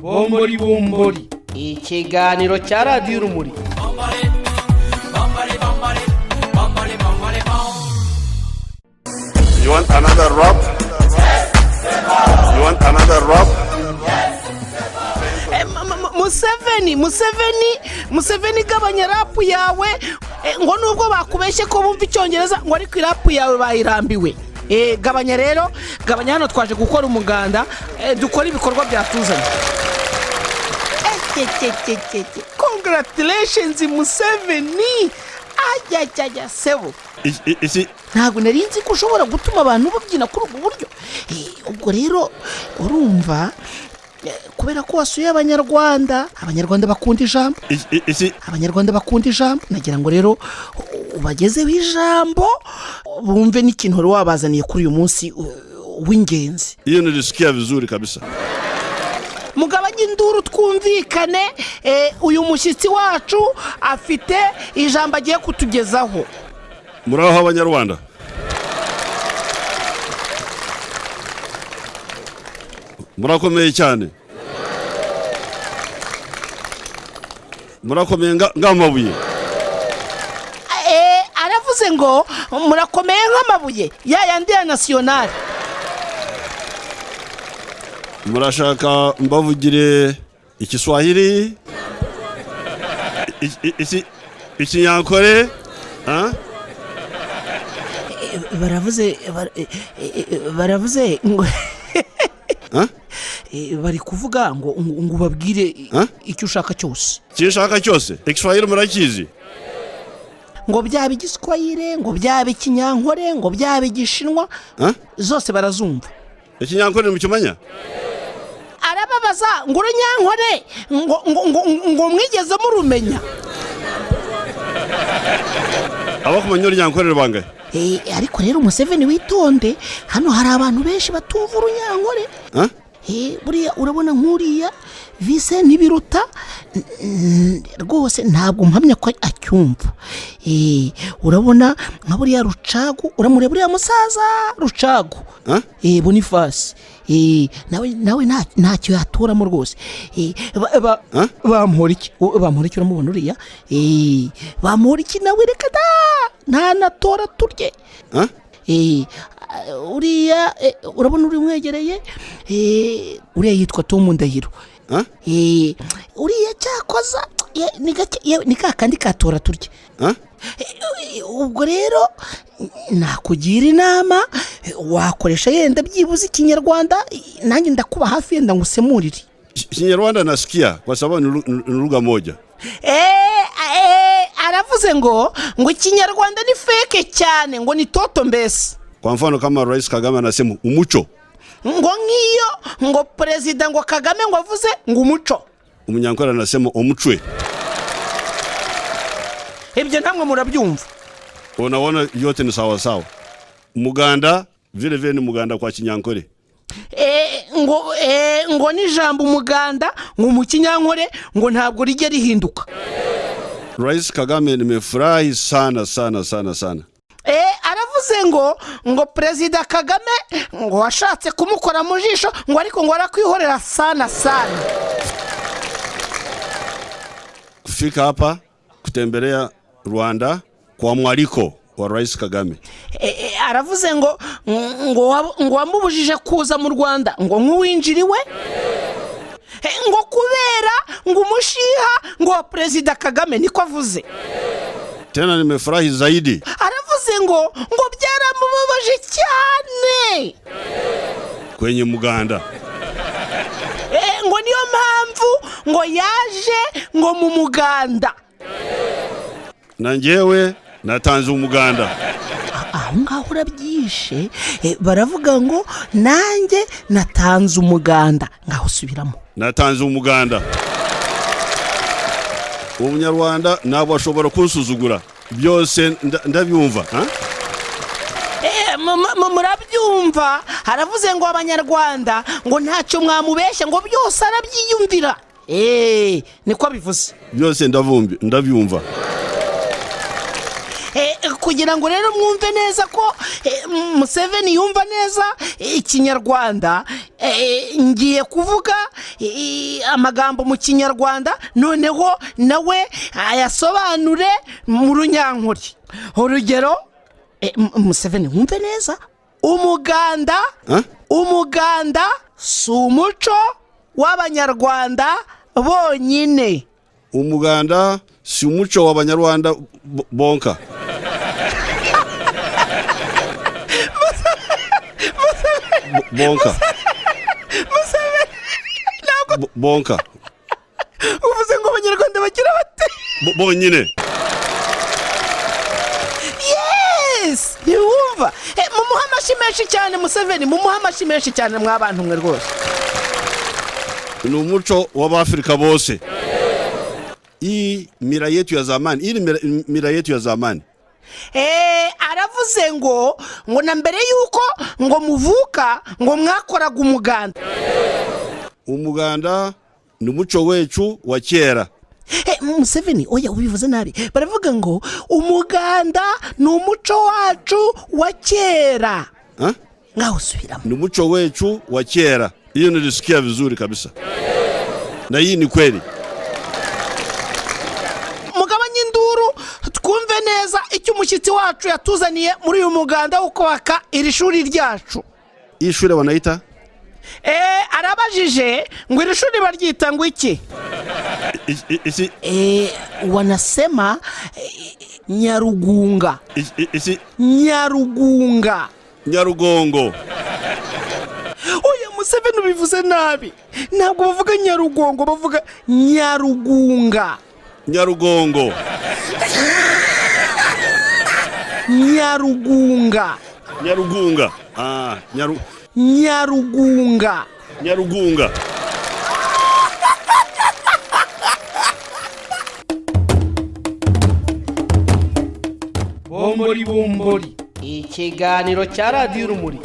Bombori bombori, ikiganiro cya Radiyo Urumuri. You want another rap? You want another rap? Museveni, Museveni, Museveni, gabanya rap yawe. Ngo nubwo bakubeshye ko bumva Icyongereza, ngo ariko irapu yawe bayirambiwe. Gabanya rero, gabanya. Hano twaje gukora umuganda, dukora ibikorwa byatuzanye. Congratulations, Museveni! Ajyajyajya sebo. Iki Ntabwo nari nzi ko ushobora gutuma abantu babyina kuri ubwo buryo. Ubwo rero urumva, kubera ko wasuye Abanyarwanda, Abanyarwanda bakunda ijambo. Iki Abanyarwanda bakunda ijambo. Nagira ngo rero ubagezeho ijambo, bumve n'ikintu wari wabazaniye kuri uyu munsi w'ingenzi. Hiyo nilisikia vizuri kabisa. Mugabanye induru twumvikane. Uyu mushyitsi wacu afite ijambo agiye kutugezaho. Muraho Abanyarwanda. Murakomeye cyane. Murakomeye ng'amabuye. Aravuze ngo murakomeye nk'amabuye ya yandi ya nasiyonari. Murashaka mbavugire Ikiswahili? Iki Ikinyankore? Ha? Baravuze baravuze ngo Ha? Bari kuvuga ngo ubabwire Huh? icyo ushaka cyose. Kinshaka cyose. Ikiswahili murakizi? Ngo byaba Igiswahire, ngo byaba Ikinyankore, ngo byaba Igishinwa, Ha? zose barazumva. Ikinyankore mukimanya? Arababaza ngo urunyankore ngo mwigeze murumenya? Abakumanya urunyankore bangahe? Ariko rero Museveni, witonde, hano hari abantu benshi batumva urunyankore. Ha? Buriya urabona nk'uriya vise ntibiruta rwose ntabwo mpamya ko acyumva. Urabona nka buriya Rucagu, uramureba uriya musaza Rucagu. Ha? Bonifasi nawe ntacyo yaturamo rwose. Ha? Bamuhora iki? Bamuhora iki? Uramubona uriya? Bamuhora iki nawe? Reka da, ntanatora turye. Ha? Uriya urabona uri umwegereye, uriya yitwa Tom Ndahiro. Ha? Uriya cyakoza ni gake, ni ka kandi katora turye. Ha? Ubwo rero nakugira inama, wakoresha yenda byibuze Ikinyarwanda, nanjye ndakuba hafi yenda ngusemurire. Kinyarwanda nasikia kwa sababu ni lugha moja. Aravuze ngo Ikinyarwanda ni fake cyane, ngo ni toto mbese. Kwa mfano kama Rais Kagame anasema umuco, Ngo nk'iyo ngo perezida ngo Kagame ngo avuze ngo umuco, Umunyankore anasema omuchwe. Ibyo ntamwe murabyumva. Unaona yote ni sawa sawa. Muganda vile vile ni muganda kwa Kinyankore. Ngo n'ijambo umuganda ngo mu Kinyankore ngo ntabwo rijya rihinduka. Rais Kagame, nimefurahi sana sana sana sana. Aravuze ngo perezida Kagame ngo washatse kumukora mu jisho, ngo ariko ngo arakwihorera sana sana. Kufika hapa kutembelea Rwanda kwa mwaliko wa Rais Kagame. Aravuze ngo wamubujije kuza mu Rwanda ngo nk'uwinjiriwe, ngo kubera ngo umushiha ngo wa perezida Kagame, niko avuze. Tena nimefurahi zaidi Aravuze ngo byaramubabaje cyane kwenye muganda. Ngo niyo mpamvu ngo yaje ngo mu muganda. Na njyewe natanze umuganda. Aho ngaho urabyishe. Baravuga ngo nanjye natanze umuganda. Ngaho usubiramo. Natanze umuganda. Umunyarwanda ntabwo ashobora kunsuzugura. Byose ndabyumva. Ha? Murabyumva, aravuze ngo Abanyarwanda ngo ntacyo mwamubeshya, ngo byose arabyiyumvira. Niko abivuze. Byose ndabyumva. Kugira ngo rero mwumve neza ko Museveni yumva neza Ikinyarwanda, ngiye kuvuga. amagambo mu Kinyarwanda, noneho nawe ayasobanure mu Runyankore. Urugero, Museveni, wumve neza: umuganda. Huh? Umuganda si umuco w'Abanyarwanda bonyine. Umuganda si umuco w'Abanyarwanda bonka. Bonka. Museveni, ntabwo Bonka. uvuze ngo Abanyarwanda bagira bate? Bonyine. Yes, ntiwumva? Mumuhe amashyi menshi cyane Museveni, mumuhe amashyi menshi cyane mw'abantu mwe rwose. Ni umuco w'Abafrika bose. Hii mila yetu ya zamani, hii ni mila yetu ya zamani. Aravuze ngo na mbere y'uko ngo muvuka ngo mwakoraga umuganda. Umuganda ni umuco wecu wa kera. Museveni, oya, ubivuze nabi. Baravuga ngo umuganda ni umuco wacu wa kera. Ha? Ngaho usubiramo. Ni umuco wecu wa kera. Hiyo nilisikia vizuri kabisa, na hii ni kweli. Mugabanye induru twumve neza icyo umushyitsi wacu yatuzaniye muri uyu muganda wo kubaka iri shuri ryacu. Hii shule wanaita Arabajije ngo iri shuri baryita ngo iki? Isi Wanasema Nyarugunga. Isi Nyarugunga. Nyarugongo. Oya Museveni, ubivuze nabi. Ntabwo bavuga Nyarugongo, bavuga Nyarugunga. Nyarugongo. Nyarugunga. Nyarugunga. Ah, nyaru Nyarugunga. Nyarugunga. Bombori bombori, Ikiganiro cya Radiyo Urumuri.